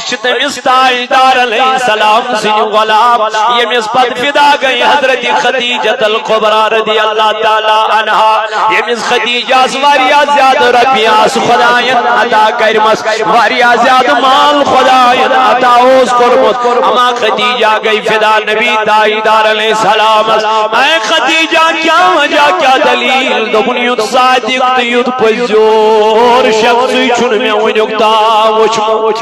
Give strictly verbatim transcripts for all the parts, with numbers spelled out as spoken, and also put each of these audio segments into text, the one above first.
چھِ تٔمِس تاجدار علیہ السلام سٕنٛدۍ غلام، ییٚمِس پتہٕ فدا گٔے حضرت خدیجہ الکبریٰ رضی اللہ تعالیٰ عنہا، ییٚمِس خدیجہس واریاہ زیادٕ رۄپیہِ آسہٕ خۄدایَن عطا کٔرمٕژ، واریاہ زیادٕ مال خۄدایَن عطا اوس کوٚرمُت۔ اما خدیجہ گٔے فدا نبی تاجدار علیہ السلامس۔ اے خدیجہ، کیٛاہ وجہ، کیٛاہ دلیل؟ دوٚپُن، یُتھ صادق تہٕ یُتھ پٔزیور شخصٕے چھُنہٕ مےٚ وُنیُک تام وُچھمُت۔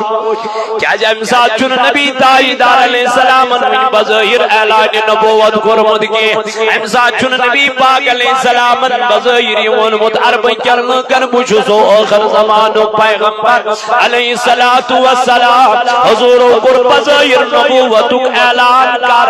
کیازِ امہِ ساتہٕ چھُنہٕ نبی تاجدار علیہ السلامن وُنہِ بظٲہِر اعلانِ نبوت کوٚرمُت کینٛہہ۔ امہِ ساتہٕ چھُنہٕ نبی پاک علیہ السلامن بظٲہِر یہِ ووٚنمُت، عربہٕ کٮ۪ن لوٗکن، بہٕ چھُسو ٲخر زمانُک پیغمبر علیہ الصلوۃ والسلام۔ حضوٗرو کوٚر بظٲہِر نبوتُک اعلان۔ کر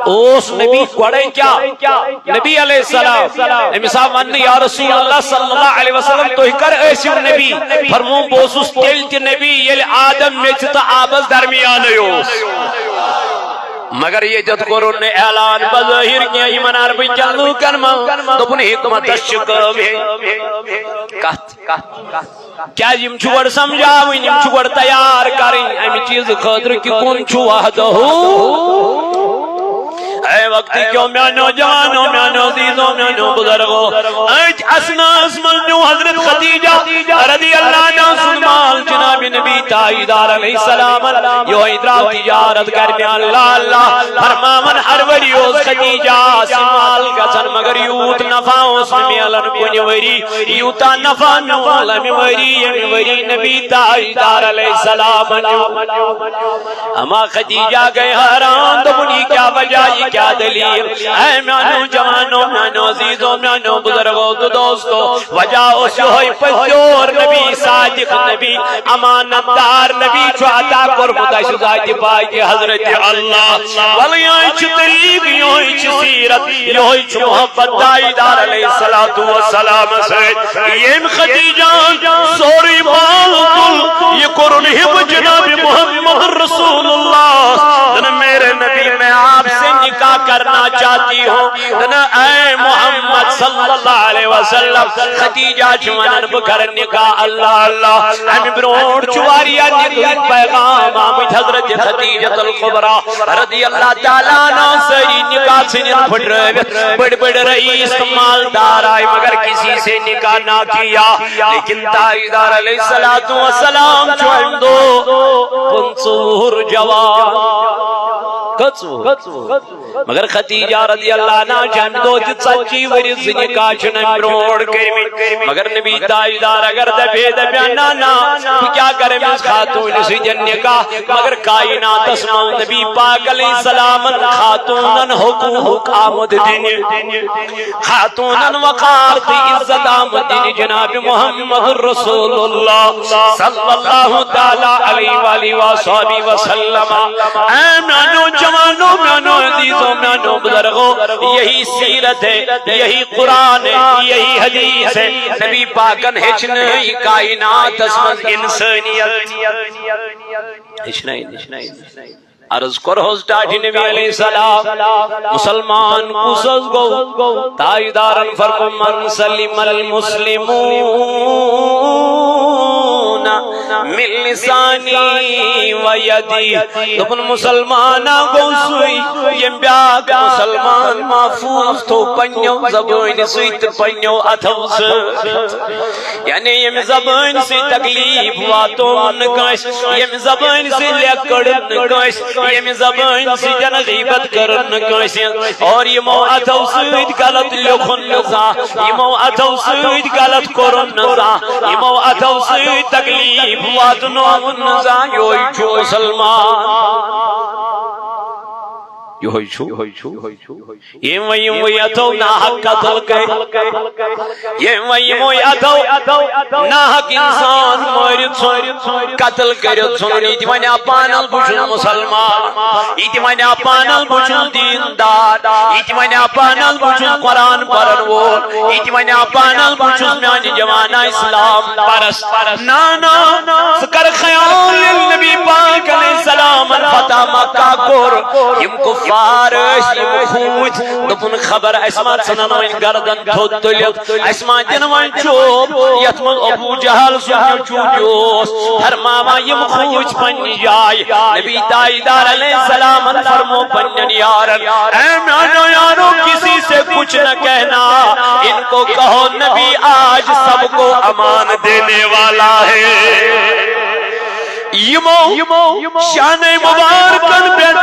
اوس نبی گۄڈے کیٛاہ؟ نبی علیہ السلام۔ أمِس آو وننہٕ، یا رسول اللہ صلی اللہ علیہ وسلم، تُہۍ کر ٲسِو نبی؟ فرموو، بہٕ اوسُس تیٚلہِ تہِ نبی، ییٚلہِ آدم میٚژِ تہٕ آبس درمیانٕے اوس۔ مگر ییٚتٮ۪تھ کوٚرُن نہٕ اعلان بظٲہِر کینٛہہ یِمن عربہٕ کٮ۪ن لوٗکن منٛز۔ دوٚپُن، حکمتس چھِ کٲم ہے۔ کتھ، کتھ، کتھ۔ کیازِ یِم چھِ گۄڈٕ سمجھاوٕنۍ، یِم چھِ گۄڈٕ تیار کرٕنۍ امہِ چیٖزٕ خٲطرٕ کہِ کُن چھُ وحدہو۔ اے وقت کیو میانیو جوانو، میانیو عزیزو، میانیو بزرگو، أتھۍ اثناہس منٛز نیوٗ حضرت خدیجہ رضی اللہ عنہا سُنٛد مال جناب نبی تاجدار علیہ السلامن۔ یِہوٚے درٛاو تجارت کرنہِ۔ اللہ اللہ فرماوان، ہر ؤری اوس خدیجہ سُنٛد مال گژھان، مگر یوٗت نفع اوس نہٕ میلان کُنہِ ؤری۔ یوٗتاہ نفع میول امہِ ؤری، ییٚمہِ ؤری نبی تاجدار علیہ السلام نیوٗ۔ اما خدیجہ گٔے حٲران، دوٚپُن، یہِ کیٛاہ وجہ، یہِ کیٛاہ دلیل؟ اے میانیو جوانو، میانیو عزیزو، میانیو بزرگو تہٕ دوستو، وجہ اوس یِہوٚے، پٔزیور نبی، صادق نبی، امانت دار نبی چھُ عطا کوٚرمُت اَسہِ ذاتِ پاکہِ حضرت اللہ۔ ولہٕ یِہوٚے چھِ طریٖق، یِہوٚے چھِ سیرت، یِہوٚے چھُ محبت تاجدار علیہ الصلوۃ والسلام سۭتۍ۔ ییٚمۍ خدیجہ سورُے مال تُل، یہِ کوٚرُن ہِبہٕ جناب محمد رسول اللہ۔ دَپان، میرے نبی، میں آپ سے نکاح کرنا چاہتی ہوں۔ دَپان، اے محمد صلی اللہ علیہ وسلم، خدیجہ چھِ ونان، بہٕ کرٕ نکاح۔ اللہ اللہ، امہِ برونٛٹھ چھُ واریاہ نکاحٕکۍ پیغام آمٕتۍ حضرت خدیجہ الکبریٰ رضی اللہ تعالیٰ عنہا۔ سٲری نکاح ژھٕنِن پھٕٹرٲوِتھ، بٔڑۍ بٔڑۍ رئیس تہٕ مالدار آے، مگر کسی سے نکاح نہ کیا۔ لیکن تاجدار علیہ الصلوۃ والسلام چھُ امہِ دۄہ پٕنٛژٕہ وُہُر جوان۔ کٔژ وُہُر؟ مگر خدیجہ رضی اللہ عنہا چھِ امہِ دۄہ تہِ ژتجی ؤری، زٕ نکاح چھِنہٕ امہِ برونٛٹھ کٔرمٕتۍ۔ مگر نبی تاجدار اگر دپے، دپے، نہ، نہ، بہٕ کیٛاہ کرٕ أمِس خاتوٗنہِ سۭتۍ نکاح؟ مگر کائناتس منٛز نبی پاک علیہ السلامن خاتوٗنن حقوٗق آمُت دِنہِ، خاتوٗنن وقار تہٕ عزت آمُت دِنہِ جناب محمد رسول اللہ صلی اللہ تعالیٰ علیہ وآلہ وصحبہ وسلم۔ اے میانیو جوانو، میانیو عزیزو، میانیو بزرگو، یہی سیرت ہے، یہی قرآن ہے، یہی حدیث ہے۔ نبی پاکن ہیٚچھنٲے کائناتس منٛز انسٲنیت۔ ہیٚچھنٲے، ہیٚچھنٲے۔ عرض کوٚرہوس ٹاٹھہِ نبی علیہ السلام، مسلمان کُس حظ گوٚو؟ تاجدارن فرموو، من سلم المسلمون من لسانی و یدی۔ دوٚپُن، مسلمانا گوٚو سُے، ییٚمۍ بیٛاکھ مسلمان محفوظ تھوٚو پننیو زبٲنۍ سۭتۍ تہٕ پننیو اتھو سۭتۍ۔ یعنی ییٚمہِ زبٲنۍ سۭتۍ تکلیف واتووُن نہٕ کٲنٛسہِ، ییٚمہِ زبٲنۍ سۭتۍ لیٚکھ کٔڑٕن نہٕ کٲنٛسہِ، ییٚمہِ زبٲنۍ سۭتۍ غیبت کٔرٕن نہٕ کٲنٛسہِ، اور یِمو اتھو سۭتۍ غلط لیوٚکھُن نہٕ زانٛہہ، یِمو اتھو سۭتۍ غلط کوٚرُن نہٕ زانٛہہ، یِمو اتھو سۭتۍ تکلیف واتنووُن نہٕ زانٛہہ، یِہوٚے چھُ مسلمان۔ یِہوٚے چھُ، یِہوٚے چھُ۔ ییٚمۍ وۄنۍ یِموٕے اتھو ناحق قتل کٔرۍ، ییٚمۍ وۄنۍ یِموٕے اتھو ناحق انسان مٲرِتھ ژھُن، قتل کٔرِتھ ژھُنُن، یہِ تہِ ونہِ ہا پانس بہٕ چھُس مسلمان، یہِ تہِ ونہِ ہا پانس بہٕ چھُس دیندار، یہِ تہِ ونہِ ہا پانس بہٕ چھُس قرآن پرن وول، یہِ تہِ ونہِ ہا پانس بہٕ چھُس میانہِ جوانا اسلام پرست۔ نہ، نہ، ژٕ کر خیال، ییٚلہِ نبی پاک علیہ السلامن فتح مکہ کوٚر، یِم کفار ٲسۍ، یِم کھوٗژۍ، دوٚپُن، خبر اَسہِ ما ژھٕنن وۄنۍ گردن تھوٚد تُلِتھ، اَسہِ ما دِن وۄنۍ چوب، یَتھ منٛز ابو جہل سُنٛد نیٚچوٗ تہِ اوس۔ فرماوان، یِم کھوٗژۍ پننہِ جایہِ۔ نبی تاجدار علیہ السلامن فرمو پننٮ۪ن یارن، اے میانو یارو، کسی سے کچھ نہ کہنا، ان کو کہو نبی آج سب کو امان دینے والا ہے۔ یِمو شانہ مبارکن پٮ۪ٹھ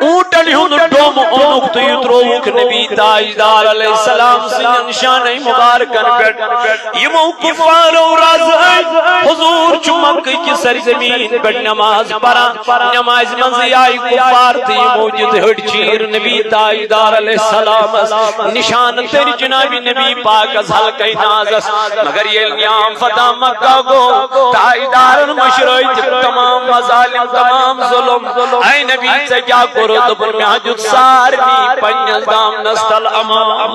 اوٗنٹن ہُنٛد ڈوٚم اوٚنُکھ تہٕ یہِ ترووُکھ نبی تاجدار علیہ السلام سٕنٛدٮ۪ن شانہ مبارکن پٮ۪ٹھ۔ یِمو کفارو رازٕ أنۍ، حضور چھُ مکہ کہِ سرزمین پٮ۪ٹھ نماز پران، نمازِ منٛزٕے آیہِ کفار تہٕ یِمو دِتۍ ۂٹۍ چیٖر نبی تاجدار علیہ السلامس۔ نشان تٔرۍ جناب نبی پاکس حلقے نازس۔ مگر ییٚلہِ نیام فتح مکہ گوٚو، تاجدارن مٔشرٲے تِم تمام مظالم، تمام ظلم۔ اے نبی، ژےٚ کیٛاہ کوٚرُتھ؟ دوٚپُن، مےٚ ہا دیُت سارنٕے پننِس دامنس تل امان۔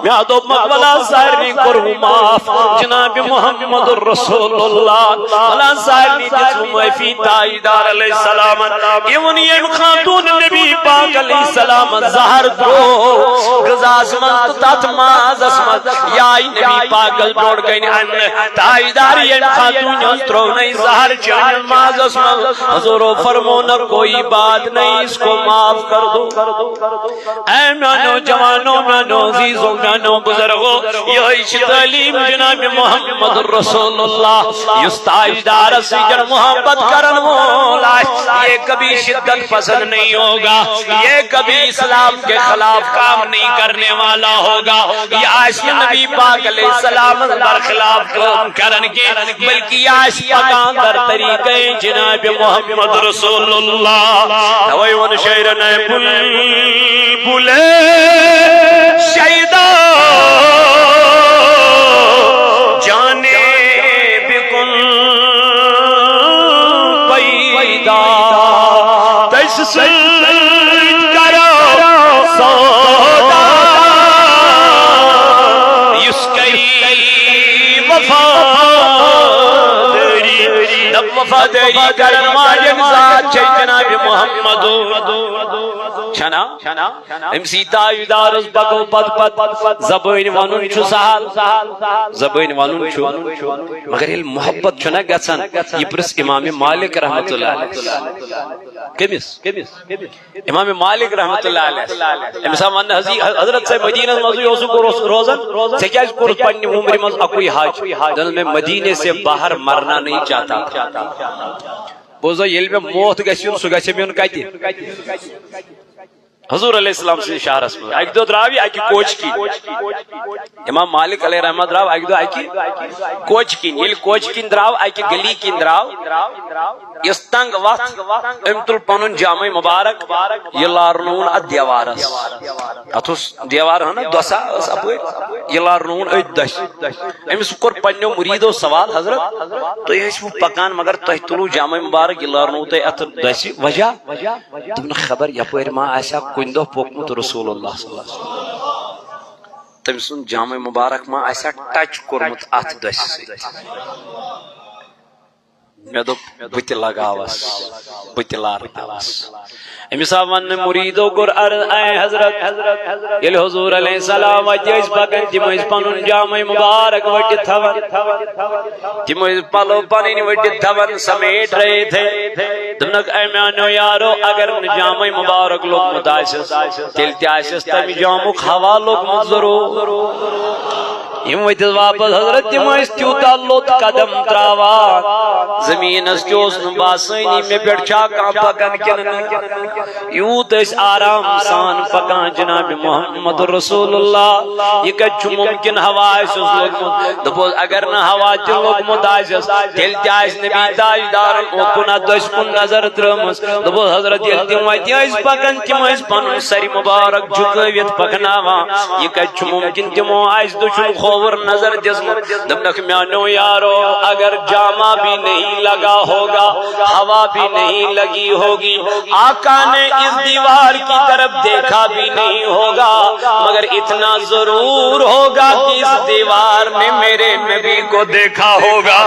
مےٚ ہا دوٚپمکھ، ولا سارنٕے کوٚرہُم معاف۔ جناب محمد رسول اللہ، ولا سارنٕے دِژ معٲفی تاجدار علیہ السلامن۔ اِوٕن ییٚمۍ خاتون نبی پاک علیہ السلام زہر ترٛوو غذاہس منٛز تہٕ تتھ مازس منٛز، یہِ آیہِ نبی پاکس برونٛٹھ کنہِ اننہٕ۔ تاجدار ییٚمۍ خاتوٗنہِ ہٕنٛز ترٛوونَے زہر چٲنِس مازس منٛز۔ حضوٗرو فرموو، نہ کوئی بات نہیں، اس کو معاف کر دو۔ اے میانو جوانو، میانو عزیزو، میانو بزرگو، یہی چھ تعلیم جناب محمد رسول اللہ۔ یُس تاجدار سۭتۍ محبت کرن وول آسہِ، یہ کبھی شدت پسند نہیں ہوگا، یہ کبھی اسلام کے خلاف کام نہیں کرنے والا ہوگا۔ یہ آسہِ نبی پاک علیہ السلام برخلاف کٲم کرن کی، بلکہ یہ آسہِ پکان در طریقے جناب محمد رسول اللہ۔ توے وون شاعرن، اے بلبل شیدا جانے بکن پیدا، تس سۭتۍ کرو سودا۔ یُس کری وفاداری، دپ وفاداری کرن واجن ذات چھے جناب محمد۔ چھنا؟ أمۍ سٕے تاجدارس پکو پت پت۔ زبٲنۍ ونُن چھُ سہل، زبٲنۍ ونُن چھُ، مگر ییٚلہِ محبت چھُنہ گژھان، یہِ پرژھ امام مالک رحمتہ اللہ علیہ۔ کٔمِس؟ امام مالک رحمتہ اللہ علیہ۔ أمِس آو وننہٕ، حضی-، حضرت صٲب مدینس منٛزٕے اوسُکھ روز-، روزان، ژےٚ کیازِ کوٚرُتھ پننہِ عمرِ منٛز اکُے حج؟ دوٚپُن، میں مدینے سے باہر مرنا نہیں چاہتا تھا۔ بوزو، ییٚلہِ مےٚ موت گژھِ یُن، سُہ گژھِ مےٚ یُن کتہِ؟ حضور علیہ السلام سٕنٛدِس شہرس منٛز۔ اکہِ دۄہ درٛاو یہِ اکہِ کوچہِ کِنۍ۔ امام مالک علیہ رحمت درٛاو اکہِ دۄہ اکہِ کوچہِ کِنۍ۔ ییٚلہِ کوچہِ کِنۍ درٛاو، اکہِ گلی کِنۍ درٛاو، یۄس تنگ وتھ، أمۍ تُل پنُن جامے مبارک، یہِ لارنووُن اتھ دیوارس۔ اتھ اوس دیوار ہنا دۄسا ٲس اپٲرۍ، یہِ لارنووُن أتھۍ دۄسہِ۔ أمِس کوٚر پننیو مریدو سوال، حضرت، تُہۍ ٲسِو پکان مگر تۄہہِ تُلوُ جامے مبارک، یہِ لارنووُ تۄہہِ اتھ دۄسہِ، وجہ؟ دوٚپُن، خبر یپٲرۍ ما آسہِ ہا کُنہِ دۄہ پوٚکمُت رسول اللہ صلی اللہ علیہ وسلم۔ تٔمۍ سُنٛد جامے مبارک ما آسہِ ہا ٹچ کوٚرمُت اتھ دۄسہِ سۭتۍ۔ مےٚ دوٚپ، بہٕ تہِ لگاوس، بہٕ تہِ لارناوس۔ أمِس آو وننہٕ، مریدو کوٚر عرض، اے حضرت، ییٚلہِ حضور علیہ السلام وتہِ ٲسۍ پکان، تِم ٲسۍ پنُن جامے مبارک ؤٹِتھ تھاوان۔ تِم ٲسۍ پلو پنٕنۍ ؤٹِتھ تھاوان، سمیٹ رہے تھے۔ دوٚپنکھ، اے میانیو یارو، اگر نہٕ جامے مبارک لوٚگمُت آسٮ۪س، تیٚلہِ تہِ آسٮ۪س تمہِ جامُک ہوا لوٚگمُت ضروٗر۔ یِم ؤتھِتھ واپس حضرت، تِم ٲسۍ تیوٗتاہ لوٚت قدم تراوان، زٔمیٖنس تہِ اوس نہٕ باسٲنی مےٚ پٮ۪ٹھ چھا کانٛہہ پکان کِنہٕ نہٕ۔ یوٗت ٲسۍ آرام سان پکان جناب محمد رسول اللہ۔ یہِ کتہِ چھُ ممکن ہوا آسٮ۪س لوٚگمُت؟ دوٚپُس، اگر نہٕ ہوا تہِ لوٚگمُت آسٮ۪س، تیٚلہِ تہِ آسہِ نبی تاجدارن اوکُن اتھ دٔسۍ کُن نظر ترٲومٕژ۔ دوٚپُس، حضرت، ییٚلہِ تِم وتہِ ٲسۍ پکان، تِم ٲسۍ پنُن سرِ مبارک جھُکٲوِتھ پکناوان۔ یہِ کتہِ چھُ ممکن تِمو آسہِ دٔچھُن کھووُر نظر دِژمٕژ؟ دوٚپنکھ، میانیو یارو، اگر جامہ بھی نہیں لگا ہوگا، ہوا بھی نہیں لگی ہوگی، آقا نے اس دیوار کی طرف دیکھا بھی نہیں ہوگا، مگر اتنا ضرور ہوگا کہ اس دیوار نے میرے نبی کو دیکھا ہوگا۔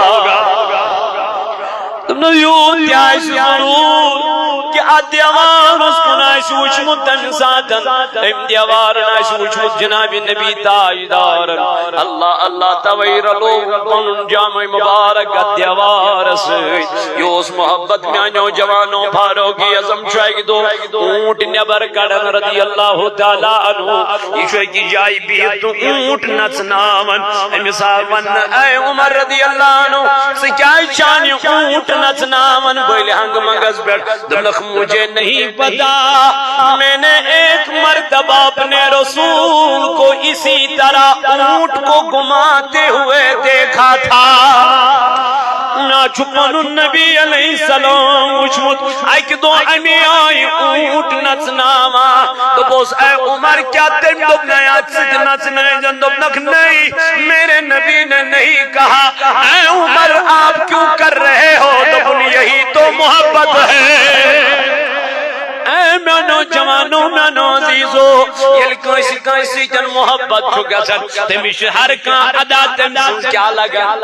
دوٚپنَس، یوٗت تہِ آسہِ ضروٗر کہِ اَتھ دیوارَس کُن آسہِ وٕچھمُت تَمہِ ساتَن، أمۍ دیوارَن آسہِ وٕچھمُت جناب نبی تاجدارَن۔ اللہ اللہ، تَوَے رَلوو پَنُن جامع مُبارک اَتھ دیوارَس سۭتۍ۔ یہِ اوس محبت میٛانیو جوانو۔ فاروق اعظم چھُ اَکہِ دۄہ اوٗنٹ نٮ۪بر کڑان رضی اللہ تعالیٰ عنہ۔ یہِ چھُ أکِس جایہِ بِہِتھ تہٕ اوٗنٹ نژناوان۔ أمِس آو وننہٕ، اے عمر رضی اللہ عنہ، ژٕ کیٛازِ چھان یہِ اوٗنٹ نژناوان بٔلۍ ہنگہٕ منگس پٮ۪ٹھ؟ دوٚپنکھ، مجھے نہیں پتا، میں نے ایک مرتبہ اپنے رسول کو اسی طرح اونٹ کو گھماتے ہوئے دیکھا تھا۔ مےٚ چھُ پنُن نبی علیہ السلام وٕچھمُت اکہِ دۄہ امی آیہِ اوٗنٹ نژناوان۔ دوٚپُس، اے عمر، کیٛاہ تٔمۍ دوٚپ نَے اَتھ سۭتۍ نژنٲوزٮ۪ن؟ دوٚپنکھ، نہیں، میرے نبی نے نہیں کہا۔ اے عمر، آپ کیوں کر رہے ہو؟ دوٚپُن، یہی تو محبت ہے۔ اے میانو جوانو، میانو عزیزو، ییٚلہِ کٲنٛسہِ کٲنٛسہِ سۭتۍ محبت چھُ گژھان، تٔمِس چھِ ہر کانٛہہ ادا تٔمۍ سٕنٛز کیٛاہ لگان؟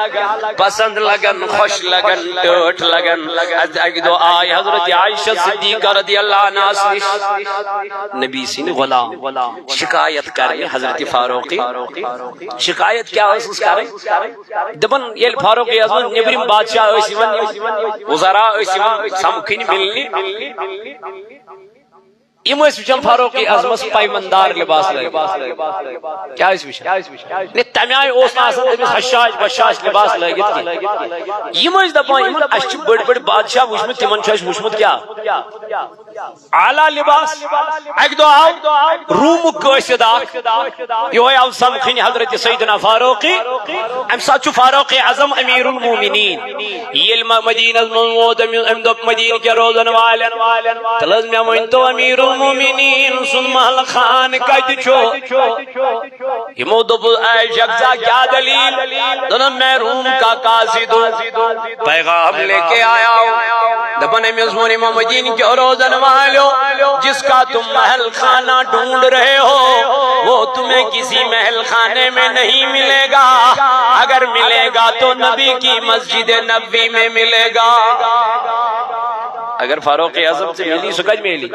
پسند لگان، خۄش لگان، ٹٲٹھ لگان۔ اَتہِ اَکہِ دۄہ آے حضرت عائشہ صدیقہ رضی اللہ عنہَس نِش نبی سٕنٛدۍ غلام شکایت کرنہِ حضرت فاروقی۔ شکایت کیٛاہ ٲسٕس کرٕنۍ؟ دپان، ییٚلہِ فاروق اعظم نیٚبرِم بادشاہ ٲسۍ یِوان، یِم وزراء ٲسۍ یِوان سمکھٕنۍ مِلنہِ، یِم ٲسۍ وٕچھان فاروق اعظمس پیماندار لباس لٲگِتھ۔ کیٛاہ ٲسۍ وٕچھان؟ نے، تمہِ آیہِ اوس نہٕ آسان تٔمِس حشاش بشاش لباس لٲگِتھ کینٛہہ۔ یِم ٲسۍ دپان، یِمن، اسہِ چھِ بٔڑۍ بٔڑۍ بادشاہ وٕچھمٕتۍ، تِمن چھُ اسہِ وٕچھمُت کیٛاہ؟ اعلیٰ لباس۔ اکہِ دۄہ آو رومُک قٲصد اکھ، یہوے آو سمکھٕنۍ حضرت سیدنا فاروقی۔ امہِ ساتہٕ چھُ فاروق اعظم امیر المومنین۔ ییٚلہِ م-، مدینس منٛز ووت، أمۍ، أمۍ دوٚپ مدینہٕ کٮ۪ن روزن والٮ۪ن، تَلہٕ حظ مےٚ ؤنۍ تو، امیر المومنین سُنٛد محل خان کتہِ چھُ؟ یِمو دوٚپُس، اے شخصا، کیا دلیل؟ دوٚپُن، میں روم کا قاصد ہوں، پیغام لے کے آیا ہوں۔ دپان أمِس ووٚن یِمو مدینہٕ کیو روزن والیو، جس کا تم محل خانہ ڈھونڈ رہے ہو، وہ تمہیں کسی محل خانے میں نہیں ملے گا، اگر ملے گا تو نبی کی مسجد نبوی میں ملے گا۔ اگر فاروق اعظم سے ملی، سُہ کتہِ میلی؟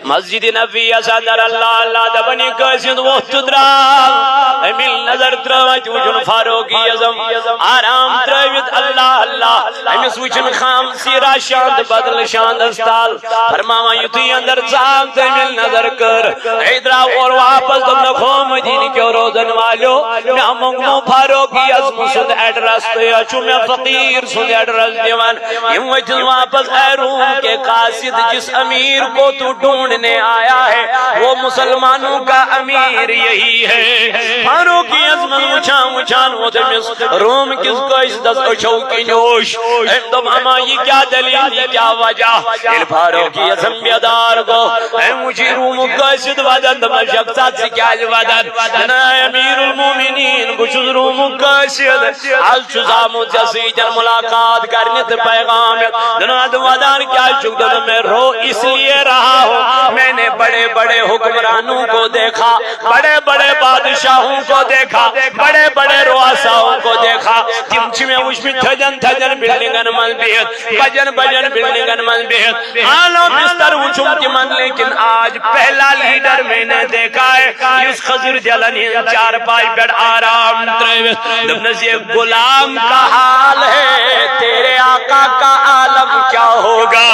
مسجد نبوی یس اندر اللہ اللہ دپان، یہِ قٲصد ووٚتھ تہٕ درٛاو۔ أمۍ ییٚلہِ نظر ترٲو، اَتہِ وٕچھُن فاروق اعظم آرام ترٲوِتھ اللہ اللہ۔ أمِس وٕچھُن خام سیرا شاند بدل شاندس تل۔ فرماوان، یُتھُے اندر ژاو تہٕ أمۍ ییٚلہِ نظر کٔر، أمۍ درٛاو اورٕ واپس، دوٚپنکھ، ہو مدینہٕ کیو روزن والیو، مےٚ منٛگمو فاروق اعظم سُنٛد ایڈریس، تُہۍ حظ چھِو مےٚ فقیٖر سُنٛد ایڈریس دِوان۔ یِم ؤتھِن واپس، اے روم کے قاصد، جس امیر کو تو ڈھونڈنے آیا ہے، وہ مسلمانوں کا امیر یہی ہے۔ فاروق اعظمن وٕچھان وٕچھان ووت أمِس روم کِس قٲصدس أچھو کِنۍ اوٚش۔ أمۍ دوٚپ، اما، یہِ کیٛاہ دٔلیٖل، یہِ کیٛاہ وجہ؟ ییٚلہِ فاروق اعظم بیدار گوٚو، أمۍ وٕچھ یہِ رومُک قٲصد ودان، دوٚپنس، شخصا، ژٕ کیٛازِ ودان؟ دوٚپُن، اے امیر المومنین، بہٕ چھُس رومُک قٲصد۔ از چھُس آمُت ژےٚ سۭتۍ ملاقات کرنہِ تہٕ پیغام ہٮ۪تھ۔ دوٚپُن، ادٕ ودان کیٛازِ چھُکھ؟ دوٚپُن، میں رو اس لیے رہا ہوں، میں نے بڑے بڑے حکمرانوں کو دیکھا، بڑے بڑے بادشاہوں کو دیکھا، بڑے بڑے رؤساؤں کو دیکھا۔ تِم چھِ مےٚ وٕچھمٕتۍ تھٔدٮ۪ن تھٔدٮ۪ن بلڈنگن منٛز بِہِتھ، بجن بجن بلڈنگن منٛز بِہِتھ۔ اعلیٰ بستر وٕچھُم تِمن، لیکن آج پہلا لیڈر میں نے دیکھا ہے، یُس خضر جلن ہٕنٛز چارپاے پٮ۪ٹھ آرام ترٲوِتھ۔ دوٚپنس، یہ غلام کا حال ہے، تیرے آقا کا عالم کیا ہوگا؟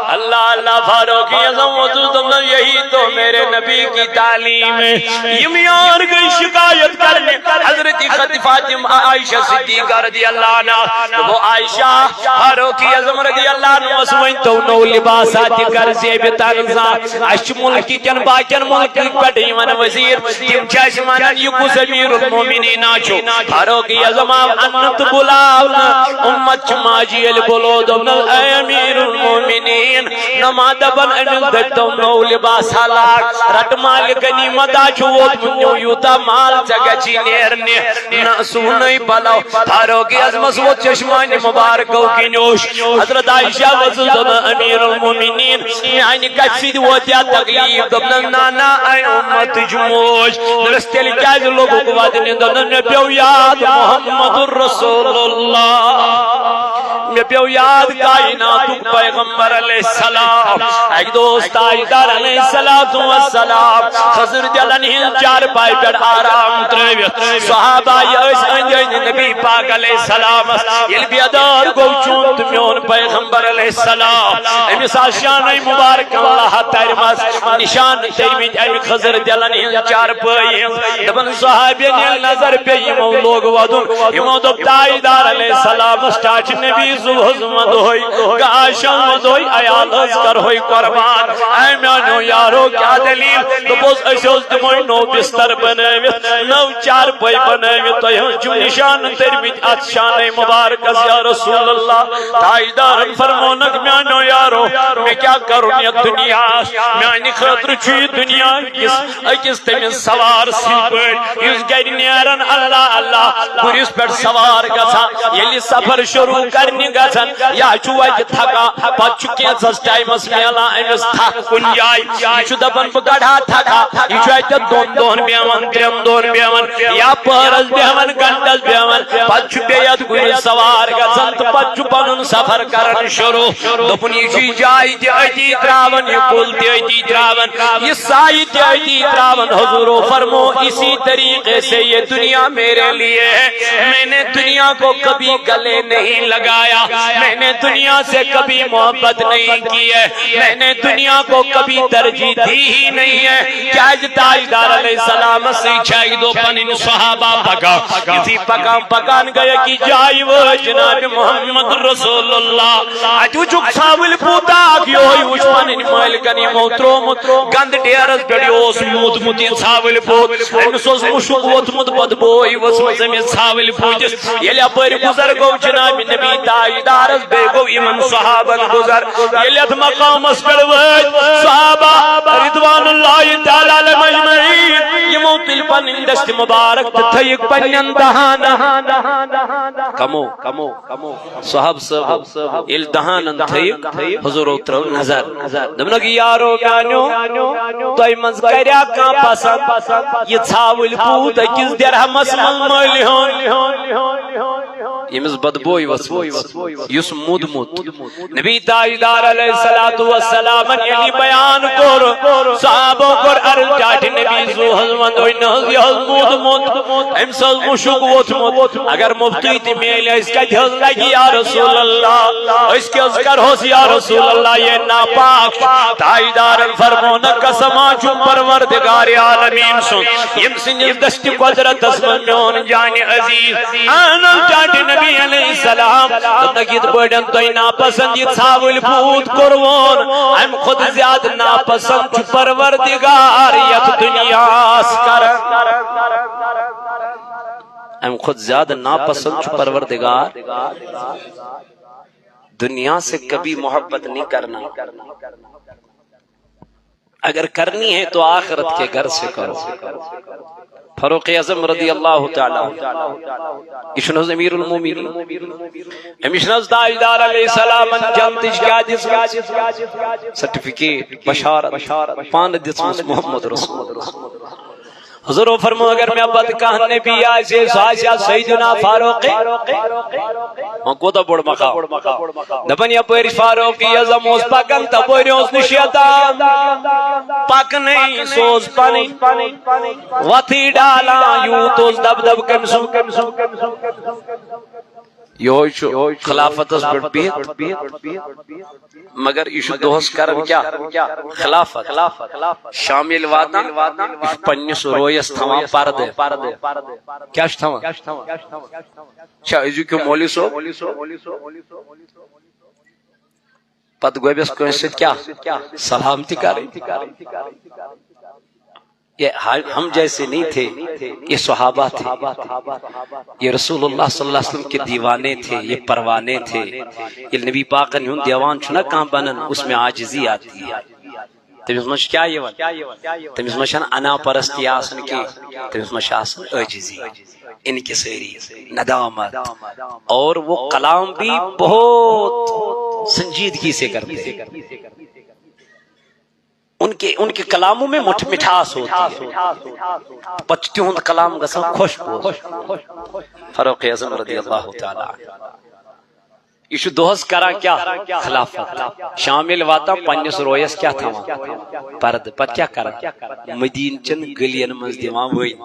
اللہ اللہ، فاروق اعظم ووٚتھُس، دوٚپنس، یہی تو میرے نبی کی تعلیم ہے۔ یِم یار گٔے شکایت کرنہِ حضرت خط-، فاطمہ، عائشہ صدیقہ رضی اللہ عنہا۔ دوٚپُن، عائشہ، فاروق اعظم رضی اللہ عنہس ؤنۍ تو نوٚو لباسا تہِ کر زیبہِ تن زانٛہہ۔ اَسہِ چھِ مُلکہِ کٮ۪ن باقین مُلکن پٮ۪ٹھ یِوان وزیر، تِم چھِ اَسہِ ونان، یہِ کُس امیر المومنینا چھُ؟ فاروق اعظم آو اننہٕ تہٕ بُلاونہٕ۔ اُمت چھِ ماجہِ ییٚلہِ بُلو، دوٚپنس، اے امیر المومنین، نما دپان أمِس دٔپۍ تو نوٚو لباسا لاگ، رٹہٕ مال غنیمتا چھُ ووتمُت، نیوٗ یوٗتاہ مال ژےٚ گژھی نیرنہِ۔ نہ، سُہ ووٚنُے پلو۔ فاروق اعظمس ووت چشمانہِ مبارکو کِنۍ اوٚش۔ حضرت عائشہ ؤژھٕس، دوٚپُن، امیر المومنین، میانہِ کتھِ سۭتۍ ووت یا تکلیف؟ دوٚپنس، نہ نہ، اے اُمتٕچ موج۔ دوٚپنس، تیٚلہِ کیازِ لوٚگُکھ ودنہِ؟ دوٚپنس، مےٚ پیوٚو یاد محمد رسول اللہ۔ مےٚ پیوٚو یاد کائناتُک پیغمبر علیہ السلام۔ اَکہِ دۄہ اوس تاجدار علیہ الصلوۃ والسلام خضر دِلن ہٕنٛز چارپاے پٮ۪ٹھ آرام ترٲوِتھ۔ صحابہ یہِ ٲسۍ أنٛدۍ أنٛدۍ نبی پاک علیہ السلامس۔ ییٚلہِ بیدار گوٚو چون تہٕ میون پیغمبر علیہ السلام، أمِس آسہٕ شانَے مُبارک اللہ ترِمژ، نِشان تٔرمٕتۍ اَمہِ خضر دِلن ہٕنٛز چارپٲے ہٕنٛز۔ دَپان صحابین ییٚلہِ نظر پیٚیہِ، یِمو لوگ وَدُن، یِمو دوٚپ تاجدار علیہ السلامس ٹاٹھہِ نبی زُوہس وَندوے، گاشن وَندوے، عیال حظ کرہوے قربان۔ اے میانیو یارو، کیٛاہ دٔلیٖل؟ دوٚپُس، أسۍ حظ دِموے نوٚو بستر بنٲوِتھ، نٔو چارپٲے بنٲوِتھ، تۄہہِ حظ چھِو نِشان تٔرمٕتۍ اتھ شانَے مُبارکس یا رسول اللہ۔ تاجدارن فرمونکھ، میانیو یارو، مےٚ کیٛاہ کرُن یتھ دُنیاہس؟ میانہِ خٲطرٕ چھُ یہِ دُنیا أکِس، أکِس تٔمِس سوار سٕنٛدۍ پٲٹھۍ، یُس گرِ نیران اللہ اللہ گُرِس پٮ۪ٹھ سوار گژھان، ییٚلہِ سفر شروع کرنہِ گژھان، یا چھُ وتہِ تھکان، پتہٕ چھُ کینٛژس ٹایمس میلان أمِس تھکھ کُنہِ جایہِ، یہِ چھُ دپان، بہٕ کڑٕ ہا تھکھ ہا۔ یہِ چھُ اتہِ دۄن دۄہن بیٚہوان، ترٛٮ۪ن دۄہن بیٚہوان، یا پٔہرس بیٚہوان، گنٹس بیٚہوان، پتہٕ چھُ بیٚیہِ اتھ گُرِس سوار گژھان تہٕ پتہٕ چھُ پنُن سفر کران شروع۔ دوٚپُن، یہِ چھُ یہِ جاے تہِ أتی ترٛاوان، یہِ کُل تہِ أتی ترٛاوان، یہِ سایہِ تہِ أتی ترٛاوان۔ حضورو فرمو، اسی طریقے سے یہ دنیا میرے لیے ہے۔ میں نے دنیا کو کبھی گلے نہیں لگایا، میں نے دنیا سے کبھی محبت نہیں کی ہے، میں نے دنیا کو کبھی ترجیح دی ہی نہیں ہے۔ کیازِ تاجدار علیہ السلام سۭتۍ چھِ اَکہِ دۄہ پنٕنۍ صحابہ پکان۔ یُتھُے پکان پکان گٔے أکِس جایہِ وٲتۍ جناب محمد رسول اللہ۔ اَتہِ وٕچھُکھ ژھاوٕلۍ پوٗت اکھ، یِہوٚے وٕچھ پنٕنۍ مٲلکن یِمو ترٛوومُت گنٛدٕ ڈیرس پٮ۪ٹھ۔ یہِ اوس موٗدمُت یہِ ژھاوٕلۍ پوٗت، أمِس اوس مُشُک ووٚتھمُت، بدبوے ؤژھمٕژ أمِس ژھاوٕلۍ پوٗتِس۔ ییٚلہِ اپٲرۍ گُزر گوٚو جناب نبی تاجدارس، بیٚیہِ گوٚو یِمن صحابن گُزر۔ ییٚلہِ اتھ مقامس پٮ۪ٹھ وٲتۍ صحابہ رضوان اللہ تعالیٰ علیہم اجمعین، یِمو تُلۍ پنٕنۍ دستِ مبارک تہٕ تھٲیِکھ پننٮ۪ن دہانن۔ کمو، کمو، کمو۔ صحابہٕ صٲب ییٚلہِ دہانن تھٲیِکھ، حضورو ترٲو نظر۔ دوٚپنکھ، یارو میانیو، تۄہہِ منٛز کریا کانٛہہ پسند یہِ ژھاوٕلۍ پوٗت أکِس درہمس منٛز مٔلۍ ہیوٚن، ییٚمِس بدبوے ؤژھمٕژ، یُس موٗدمُت؟ نبی تاجدار علیہ الصلوۃ والسلامن ییٚلہِ یہِ بیان کوٚر، صحابو کوٚر عرض، ٹاٹھہِ نبی زُوہس وَندوے نہٕ حظ، یہِ حظ موٗدمُت، أمِس حظ مُشُک ووٚتھمُت۔ اگر مُفتٕے تہِ میلہِ، أسۍ کتہِ حظ لگہِ یا رسول اللہ؟ أسۍ کیٛاہ حظ کرہوس یا رسول اللہ؟ یہِ ناپاک چھُ۔ تاجدارن فرمونکھ، قسم ہا چھُم پروردگار عالمین سُنٛد، ییٚمۍ سٕنٛدِس دستِ قۄدرتس منٛز میون جانِ عزیز۔ اہن حظ، ٹاٹھہِ نبی علیہ السلام دوٚپنکھ، یِتھ پٲٹھۍ تۄہہِ ناپسند یہِ ژھاوٕلۍ پوٗت کوٚروُن، امہِ کھۄتہٕ زیادٕ ناپسند چھُ پروردگار یتھ دُنیاہس کران۔ امہِ کھۄتہٕ زیادٕ ناپسند چھُ پروردگار۔ دنیا سے کبھی محبت نہیں کرنا۔ اگر کرنی ہے تو آخرت کے گھر سے کرو۔ فاروق اعظم رضی اللہ تعالیٰ عنہ، یہِ چھُنہٕ حظ امیر المومنین؟ أمِس چھُنہٕ حظ تاجدار علیہ السلامن جنتٕچ کیٛاہ دِژمٕژ؟ سرٹیفکیٹ، بشارت، پانہٕ دِژمٕژ محمد رسول۔ حضورو فرمو، اگر مےٚ پتہٕ کانٛہہ نبی آسہِ ہے، سُہ آسہِ ہا سیدنا فاروق۔ وۄنۍ کوٗتاہ بوٚڑ مقام۔ دپان یپٲرۍ فاروق اعظم اوس پکان، تپٲرۍ اوس نہٕ شیطان پکنٕے، سُہ اوس پنٕنۍ وتھٕے ڈالان، یوٗت اوس دب دب کٔمۍ سُنٛد۔ یِہوٚے چھُ خلافتس پٮ۪ٹھ بِہِتھ، مگر یہِ چھُ دۄہس کران کیٛاہ؟ خلافت۔ شام ییٚلہِ واتان، یہِ چھُ پننِس رویس تھاوان پردٕ۔ کیٛاہ چھُ تھاوان؟ چھا أزیُک ہیوٗ مولوی صٲب؟ پتہٕ گوٚبٮ۪س کٲنٛسہِ سۭتۍ کیٛاہ؟ سلام تہِ کرٕنۍ۔ یہ ہم جیسے نہیں تھے، یہ صحابہ تھے، یہ رسول اللہ صلی اللہ علیہ وسلم کے دیوانے تھے، یہ پروانے تھے۔ ییٚلہِ نبی پاکن ہُنٛد دیوان چھُنہ کانٛہہ بنان، اس میں عاجزی آتی ہے۔ تٔمِس منٛز چھُ کیٛاہ یِوان؟ تٔمِس منٛز چھَنہٕ انا پرستی آسان کینٛہہ، تٔمِس منٛز چھِ آسان عٲجزی، انکساری، ندامت، اور وہ کلام بھی بہت سنجیدگی سے کرتے ہیں۔ ان کے، ان کے کلاموں میں مٹھ-، مٹھاس ہوتی ہے۔ پتہٕ چھُ تِہُنٛد کلام گژھان خۄش بوزُن۔ فاروق اعظم رضی اللہ تعالیٰ عنہ۔ یہِ چھُ دۄہس کران کیٛاہ؟ خلافت۔ شام ییٚلہِ واتان، پننِس رویس کیٛاہ تھاوان؟ پردٕ۔ پتہٕ کیٛاہ کران؟ مدیٖنہٕ چٮ۪ن گٔلین منٛز دِوان وٲنۍ،